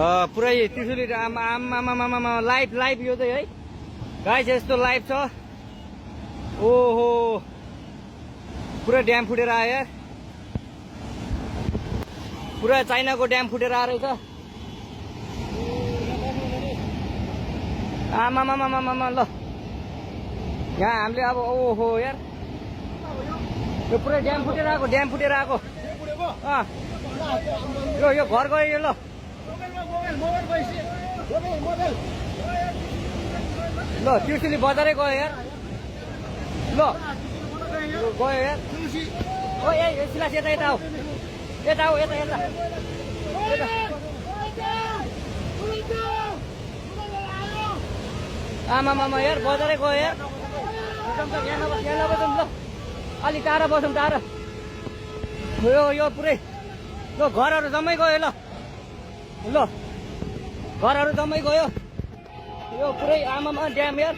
पुरै त्रिशुली आमा लाइभ यो चाहिँ है गाइस यस्तो लाइभ छ। ओहो पुरा ड्याम फुटेर आयो यार, पुरा चाइनाको ड्याम फुटेर आएर छ। आमामामामामा ल यहाँ हामीले अब ओहो यार यो पुरै ड्याम फुटेर आएको यो घर गयो यो। ल ल त्रिशुली बजारै गयो यार। ल गयो यार। ओ ए सिलास यता आऊ यता आमामामा यार बजारै गयो यार। यहाँ नबसौँ ल अलिक टाढा बसौँ टाढा। यो पुरै ल घरहरू जम्मै गयो। ल घरहरू जम्मै गयो यो पुरै आमामा ड्याम यार।